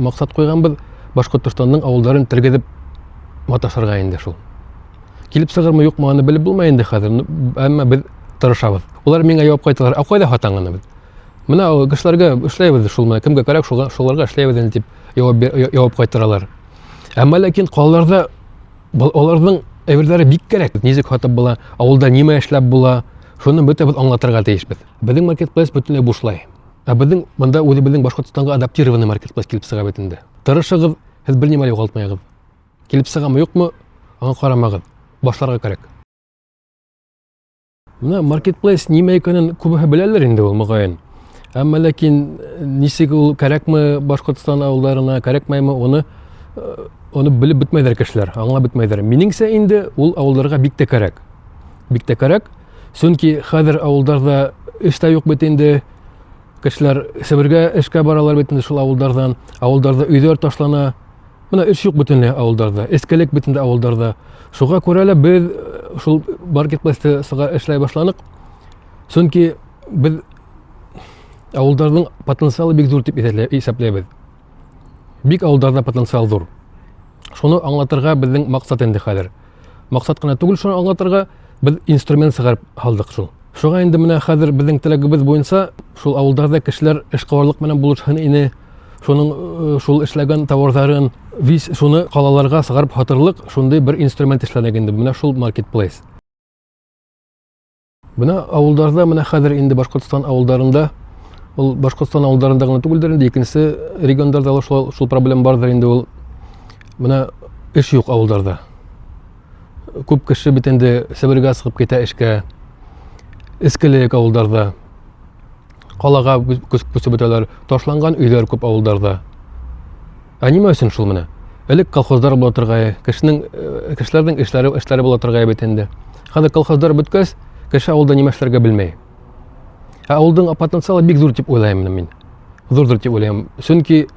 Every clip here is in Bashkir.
Маҡсат ҡуйғанбыҙ Башҡортостандың ауылдарын тергеҙеп маташырға инде шул. Килеп сығырмы, юҡмы, аны белеп булмай инде хәҙер, әммә беҙ тырышабыҙ. Улар миңә яуап ҡайталар, ә ҡайҙа һатаң аны беҙ? Мына кешеләргә эшләйбеҙ шул, менә кемгә кәрәк, шуға шуларға эшләйбеҙ инде тип яуап ҡайтаралар. Әммә ләкин ҡалаларҙа уларҙың әйберҙәре бик кәрәк. Нисек һатып була, ауылда нимә эшләп була, шуны бөтәбеҙ аңлатырға тейешбеҙ. Беҙҙең маркетплейс бөтөнләй бушлай. Ә беҙҙең бында үҙебеҙҙең Башҡортостанға адаптированный маркетплейс килеп сыға бит инде. Тырышығыҙ, һеҙ бер нимә юғалтмайығыҙ. Килеп сығамы, юҡмы, аңа ҡарамағыҙ. Башларға кәрәк. Мына маркетплейс нимә икәнен күбеһе беләлер инде ул, мөғайын. Әммә ләкин нисек ул кәрәкме Башҡортостан ауылдарына, кәрәкмәйме, уны белеп бөтмәйҙәр кешеләр, аңлап бөтмәйҙәр. Минеңсә инде ул ауылдарға бик тә кәрәк. Бик тә кәрәк. Сөнки хәҙер ауылдарҙа эш тә юҡ бит инде. Кешеләр Себергә эшкә баралар бит инде шул ауылдарҙан. Ауылдарҙа өйҙәр ташлана. Мына эш юҡ бөтөнләй ауылдарҙа, эскелек бит инде ауылдарҙа. Шуға күрә лә беҙ шул маркетплейсты эшләй башланыҡ. Сөнки беҙ ауылдарҙың потенциалы бик ҙур тип иҫәпләйбеҙ. Бик ауылдарҙа потенциал ҙур. Шуны аңлатырға беҙҙең маҡсат инде хәҙер. Маҡсат ҡына түгел шуны аңлатырға, беҙ инструмент сығарып һалдыҡ шул. Шуға инде мына хәҙер беҙҙең теләгебеҙ буйынса шул ауылдарҙа кешеләр эшҡыуарлыҡ менән булышһын ине. Шуның шул эшләгән тауарҙарын виз шуны ҡалаларға сығарып һатырлыҡ шундай бер инструмент эшләнек инде. Мына шул маркетплейс. Бына ауылдарҙа мына хәҙер инде Башҡортостан ауылдарында, ул Башҡортостан ауылдарында ғына түгелдер инде, икенсе региондарҙа ла шул проблема барҙыр инде ул. Мына эш юҡ ауылдарҙа. Күп кеше бит инде Себергә сығып китә эшкә. Эскелек ауылдарҙа. Ҡалаға күсеп бөтәләр. Ташланған өйҙәр күп ауылдарҙа. Ә нимә өсөн шул менә? Элек колхоздар була торғай, кешеләрҙең эшләре була торғай бит инде. Хәҙер колхоздар бөткәс, кеше ауылда нимә эшләргә белмәй. Ә ауылдың потенциалы бик ҙур тип уйлайым мин. Ҙурҙыр тип уйлайым. Сөнки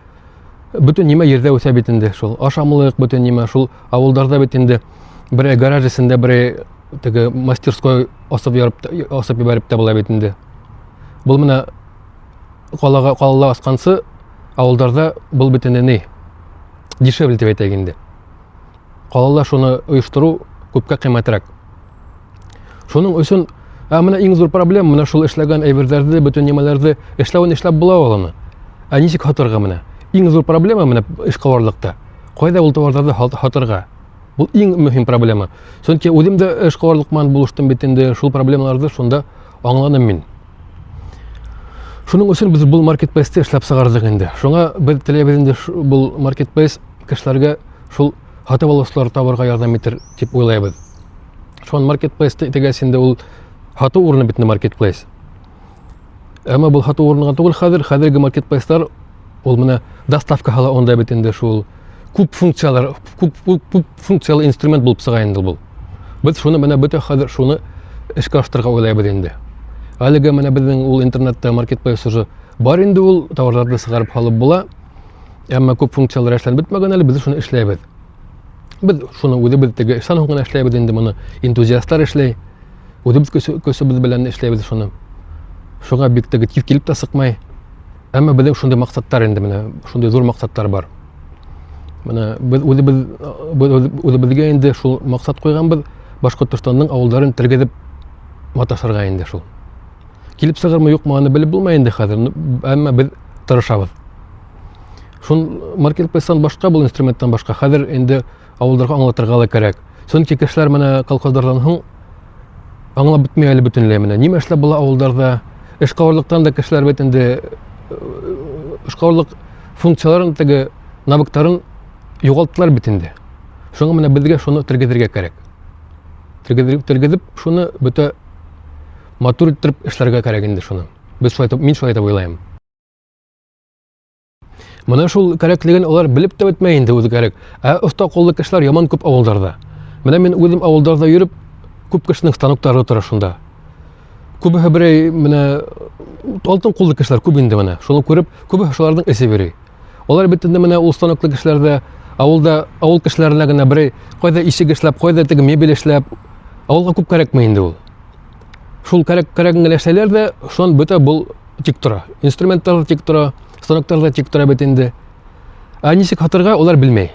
бөтөн нимә ерҙә үҫә бит инде шул. Ашамлыҡ бөтөн нимә шул ауылдарҙа бит инде. Берәй гараж эсендә берәй теге мастерской асып ебәреп тә була бит инде. Был менә ҡалала асҡансы ауылдарҙа был бит инде ни? Дешевле тип әйтәйек инде. Ҡалала шуны ойоштороу күпкә ҡиммәтерәк. Шуның өсөн, мына иң ҙур проблема мына шул эшләгән әйберҙәрҙе, бөтөн нимәләрҙе эшләүен эшләп була ул аны. Ә нисек һатырға мына? Иң ҙур проблема мына эшҡыуарлыҡта. Ҡайҙа ул тауарҙарҙы һатырға? Был иң мөһим проблема. Сөнки үҙем дә эшҡыуарлыҡ менән булыштым бит инде, шул проблемаларҙы шунда аңланым мин. Шуның өсөн беҙ был маркетплейсты эшләп сығарҙыҡ инде. Шуңа беҙ теләйбеҙ инде был маркетплейс кешеләргә шул һатып алыусылар табырға ярҙам итер тип уйлайбыҙ. Шуның маркетплейсты тигәс инде ул һатыу урыны бит инде маркетплейс. Әммә был һатыу урыны ғына түгел хәҙер, хәҙерге маркетплейстар ул менә доставка һала унда бит инде шул күп функциялар, күп, күп, күп функциялы инструмент булып сыға инде был. Беҙ шуны менә бөтә хәҙер шуны эшкә аштырырға уйлайбыҙ инде. Әлегә менә беҙҙең ул интернетта маркетплейс уже бар инде ул, тауарҙарҙы сығарып һалып була. Әммә күп функциялар эшләнеп бөтмәгән әле, беҙ шуны эшләйбеҙ. Беҙ шуны үҙебеҙ теге эштән һуң ғына эшләйбеҙ инде, моны энтузиастлар эшләй. Үҙебеҙ көсөбөҙ белән эшләйбеҙ шуны. Шуға бик теге тиҙ килеп тә сыҡмай. Әммә беҙҙең шундай маҡсаттар инде менә, шундай ҙур маҡсаттар бар. Менә беҙ үҙебеҙгә инде шул маҡсат ҡуйғанбыҙ, Башҡортостандың ауылдарын тергеҙеп маташырға инде шул. Килеп сығырмы, юҡмы, аны белеп булмай инде хәҙер, әммә беҙ тырышабыҙ. Шул маркетплейстан башҡа, был инструменттан башҡа хәҙер инде ауылдарға аңлатырға ла кәрәк. Сөнки кешеләр менә колхоздарҙан һуң аңлап бөтмәй әле бөтөнләй менә. Нимә эшләп була ауылдарҙа? Эшҡыуарлыҡтан да кешеләр бит инде эшҡыуарлыҡ функцияларын, теге навыктарын юғалттылар бит инде. Шуңа менә беҙгә шуны тергеҙергә кәрәк. Тергеҙеп шуны бөтә матур иттереп эшләргә кәрәк инде шуны. Мин шулай итеп уйлайым. Мына шул кәрәклеген улар белеп тә бөтмәй инде үҙе кәрәк. Ә оҫта ҡуллы кешеләр яман күп ауылдарҙа. Менә мин үҙем ауылдарҙа йөрөп, күп кешенең станоктары тора шунда. Күбеһе берәй менә алтын ҡуллы кешеләр күп инде менә. Шуны күреп, күбеһе шуларҙың эсе йөрөй. Улар бит инде менә ул станоклы кешеләрҙә ауылда ауыл кешеләренә генә берәй ҡайҙа ишек эшләп, ҡайҙа теге мебель эшләп, ауылға күп кәрәкмәй инде ул. Шул кәрәген генә эшләйләр ҙә, шунан бөтә был тик тора. Инструменттар ҙа тик тора, станоктар ҙа тик тора бит инде. Ә нисек һатырға, улар белмәй.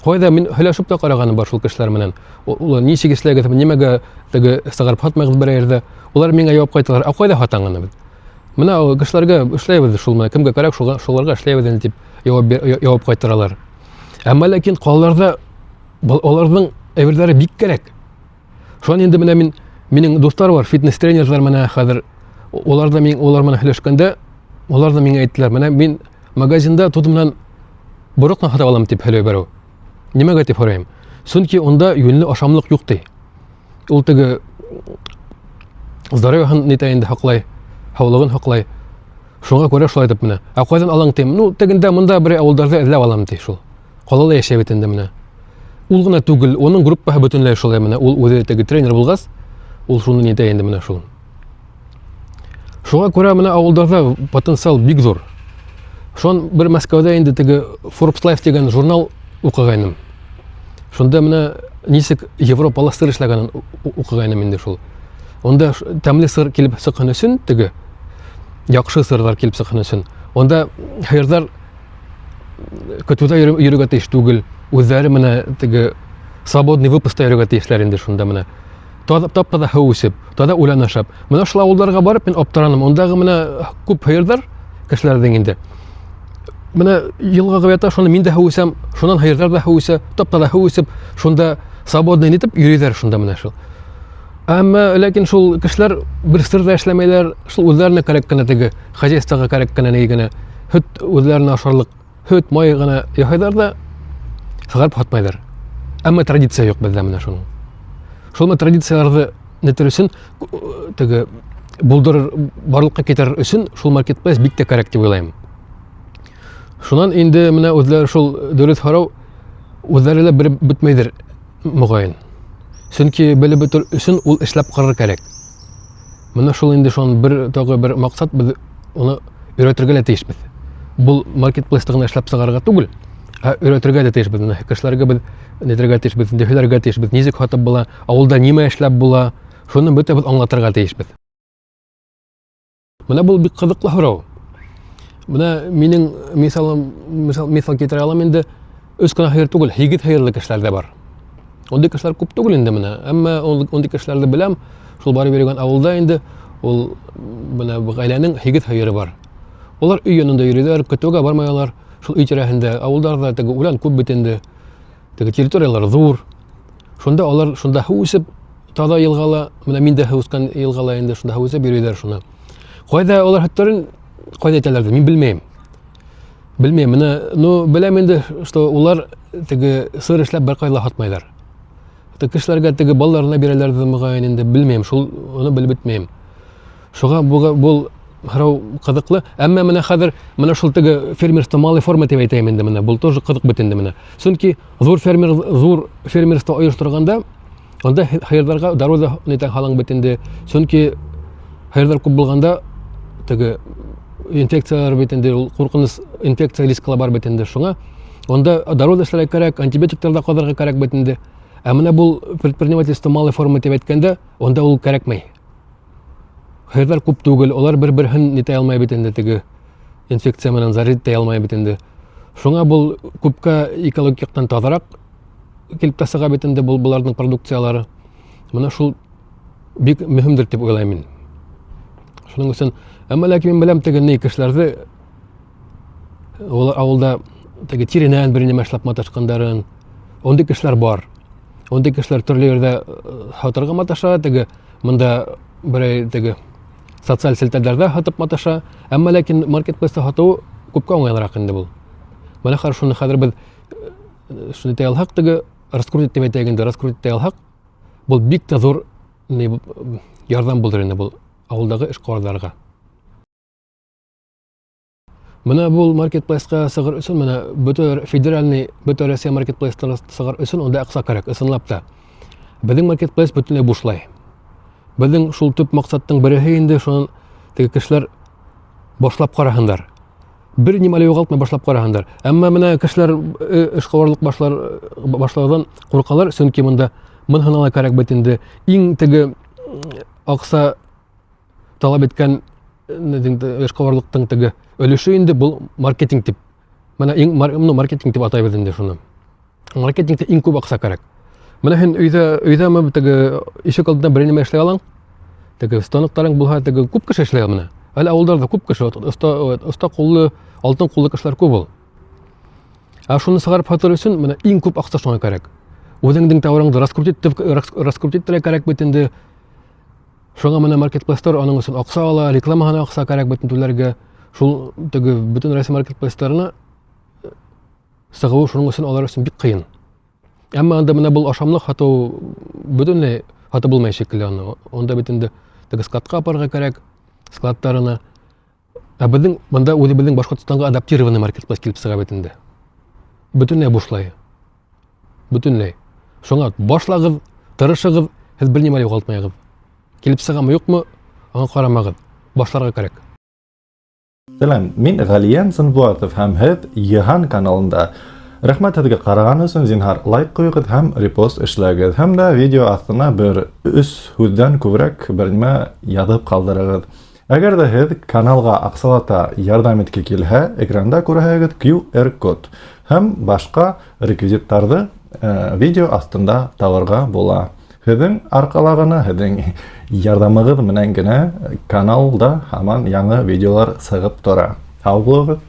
Ҡайҙа мин һөйләшеп тә ҡарағаным бар шул кешеләр менән. Улар нисек эшләгеҙ, нимәгә теге сығарып һатмайғыҙ бер ерҙә. Улар миңә яуап ҡайталар, ә ҡайҙа һатаң аны беҙ? Мына кешеләргә эшләйбеҙ шул, менә кемгә кәрәк, шуларға эшләйбеҙ инде тип яуап ҡайтаралар. Әммә ләкин ҡалаларҙа уларҙың әйберҙәре бик кәрәк. Шунан инде менә минең дуҫтар бар, фитнес-тренерҙар менә хәҙер улар да мин улар менән һөйләшкәндә, улар да миңә әйттеләр, менә мин магазинда тоҙ менән бороҡны һатып алам тип һөйләй берәү. Нимәгә тип һорайым? Сөнки унда йүнле ашамлыҡ юҡ ти. Ул теге здоровьеһын нитә инде һаҡлай, һаулығын һаҡлай. Шуңа күрә шулай итеп менә. Ә ҡайҙан алаң тим? Ну, тегендә монда бер ауылдарҙа эҙләп алам ти шул. Ҡалала йәшәй бит инде менә. Ул ғына түгел, уның группаһы бөтөнләй шулай менә. Ул үҙе теге тренер булғас, ул шуны нитә инде менә шул. Шуңа күрә менә ауылдарҙа потенциал бик ҙур. Шунан бер Мәскәүҙә инде теге Forbes Life тигән журнал уҡығайным. Шунда менә нисек Европала сыр эшләгәнен уҡығайным инде шул. Унда тәмле сыр килеп сыҡһын өсөн, теге яҡшы сырҙар килеп сыҡһын өсөн, унда һыйырҙар көтөүҙә йөрөргә тейеш түгел, үҙҙәре менә теге свободный выпаста йөрөргә тейешләр инде шунда менә. Тап-таза һыу эсеп, таҙа үлән ашап. Менә шул ауылдарға барып мин аптыраным. Ундағы менә күп һыйырҙар кешеләрҙең инде. Менә йылғаға ята, шуны мин дә һыу эсәм, шунан һыйырҙар ҙа һыу эсә, тап-таҙа һыу эсеп, шунда свободный нитеп йөрөйҙәр шунда менә шул. Әммә ләкин шул кешеләр бер сыр ҙа эшләмәйҙәр, шул үҙҙәренә кәрәк кенә теге хозяйствоға кәрәк кенә ни генә, һөт үҙҙәренә ашарлыҡ һөт, май ғына яһайҙар ҙа сығарып һатмайҙар. Әммә традиция юҡ беҙҙә менә шуның. Шул традицияларҙы нитер өсөн, теге булдырыр, барлыҡҡа китерер өсөн шул маркетплейс бик тә кәрәк тип уйлайым. Шунан инде менә үҙләре шул дөрөҫ һорау, үҙләре лә белеп бөтмәйҙер моғайын. Сөнки белеп бөтөр өсөн ул эшләп ҡарар кәрәк. Менә шул инде шунан бер тағы бер маҡсат, беҙ уны өйрәтергә лә тейешбеҙ. Был маркетплейсты ғына эшләп сығарырға түгел, ә өйрәтергә лә тейешбеҙ. Менә кешеләргә беҙ нитергә тейешбеҙ, инде һөйләргә тейешбеҙ, нисек һатып була, ауылда нимә эшләп була, шуны бөтәбеҙ аңлатырға тейешбеҙ. Менә был бик ҡыҙыҡлы һорау. Менә минең миҫалым, миҫал китерә алам инде, 3 кенә һыйыр түгел, 8 һыйырлы кешеләр ҙә бар. Ундай кешеләр күп түгел инде менә, әммә ундай кешеләрҙе беләм. Шул барып йөрөгән ауылда инде ул менә ғаиләнең 8 һыйыры бар. Улар өй янында йөрөйҙәр, көтөүгә бармайалар. Шул өй тирәһендә ауылдарҙа теге үлән күп бит инде. Теге территориялар ҙур. Шунда алар шунда һыу эсеп, таҙа йылғала, менә мин дә һыу эскән йылғала инде шунда һыу эсеп йөрөйҙәр шуны. Ҡайҙа алар һөттәрен ҡайҙа итәләрҙер, мин белмәйем. Белмәйем, менә, ну, беләм инде, что улар теге сыр эшләп бер ҡайҙа һатмайҙар. Теге кешеләргә теге балаларына бирәләрҙер мөғәйен инде, белмәйем, шул уны белеп бөтмәйем. Шуға был һорау ҡыҙыҡлы. Әммә менә хәҙер менә шул теге фермерство малой форма тип әйтәйем инде менә, был тоже ҡыҙыҡ бит инде менә. Сөнки ҙур фермерство ойошторғанда, унда һыйырҙарға дарыу ҙа нитән һалаң бит инде. Сөнки һыйырҙар күп булғанда теге инфекциялар бит инде, ул ҡурҡыныс инфекция рискылар бар бит инде. Шуңа унда дарыу ҙа эшләргә кәрәк, антибиотиктар ҙа ҡаҙырға кәрәк бит инде. Ә менә был предпринимательство малой форма тип әйткәндә, унда ул кәрәкмәй. Һыйырҙар күп түгел, улар бер-береһен нитә алмай бит инде, теге инфекция менән заразить итә алмай бит инде. Шуңа был күпкә экологик яҡтан таҙараҡ килеп тә сыға бит инде быларҙың продукциялары. Менә шул бик мөһимдер тип уйлайым мин. Шуның өсөн, әммә ләкин мин беләм теге ни кешеләрҙе, улар ауылда теге тиренән бер нәмә эшләп маташҡандарын, ундай кешеләр бар. Ундай кешеләр төрлө ерҙә һатырға маташа, теге мында берәй теге социаль селтәрҙәрҙә һатып маташа, әммә ләкин маркетплейста һатыу күпкә уңайлыраҡ инде был. Менә хәҙер шуны хәҙер беҙ шуны әйтә алһаҡ, теге раскрутить тип әйтәйек инде, раскрутить итә алһаҡ, был бик тә ҙур ярҙам булыр инде был ауылдағы эшҡыуарҙарға. Менә был маркетплейсҡа сығыр өсөн, менә бөтә федеральный, бөтә Россия маркетплейстарына сығыр өсөн унда аҡса кәрәк, ысынлап та. Беҙҙең маркетплейс бөтөнләй бушлай. Беҙҙең шул төп маҡсаттың береһе инде шунан теге кешеләр башлап ҡараһындар. Бер нимә лә юғалтмай башлап ҡараһындар. Әммә менә кешеләр эшҡыуарлыҡ башлауҙан ҡурҡалар, сөнки мында мынһына ла кәрәк бит инде. Иң теге аҡса талап иткән эшҡыуарлыҡтың теге өлөшө инде был маркетинг тип. Менә иң ну, маркетинг дип атайбыҙ инде шуны. Маркетингта иң күп аҡса кәрәк. Менә һин өйҙә өйҙәме теге ишек алдында бер нимә эшләй алаң. Теге станоктарың булһа, теге күп кеше эшләй менә. Әле ауылдарҙа күп кеше оҫта оҫта ҡуллы, алтын ҡуллы кешеләр күп ул. Ә шуны сығарып һатыр өсөн менә иң күп аҡса шуңа кәрәк. Үҙеңдең тауарыңды раскрутить раскрутить итергә кәрәк бит инде. Шуңа менә маркетплейстар аның өсөн аҡса ала, рекламаһына аҡса кәрәк бит түләргә. Шул теге бөтөн Россия маркетплейстарына сығыуы шуның өсөн алар өсөн бик ҡыйын. Әммә анда менә был ашамлыҡ һатыу бөтөнләй һатып булмай шикелле аны. Унда бит инде теге складҡа апарырға кәрәк, складтарына. Ә беҙҙең бында үҙебеҙҙең Башҡортостанға адаптированный маркетплейс килеп сыға бит инде. Бөтөнләй бушлай. Бөтөнләй. Шуңа башлағыҙ, тырышығыҙ, һеҙ бер нимә юғалтмайығыҙ. Килеп сығамы, юҡмы, аңа ҡарамағыҙ. Башларға кәрәк. Сәләм, мин Ғәлиән Сынбулатов һәм һеҙ Йыһан каналында. Рәхмәт һеҙгә ҡараған өсөн, зинһар лайк ҡуйығыҙ һәм репост эшләгеҙ. Һәм дә видео аҫтына бер өс һүҙҙән күберәк бер нимә яҙып ҡалдырығыҙ. Әгәр ҙә һеҙ каналға аҡсалата ярҙам итке килһә, экранда күрәһегеҙ QR код һәм башҡа реквизиттарҙы видео аҫтында табырға була. Һеҙҙең арҡала ғына, һеҙҙең ярҙамығыҙ менән генә каналда һаман яңы видеолар сығып тора. Һау булығыҙ!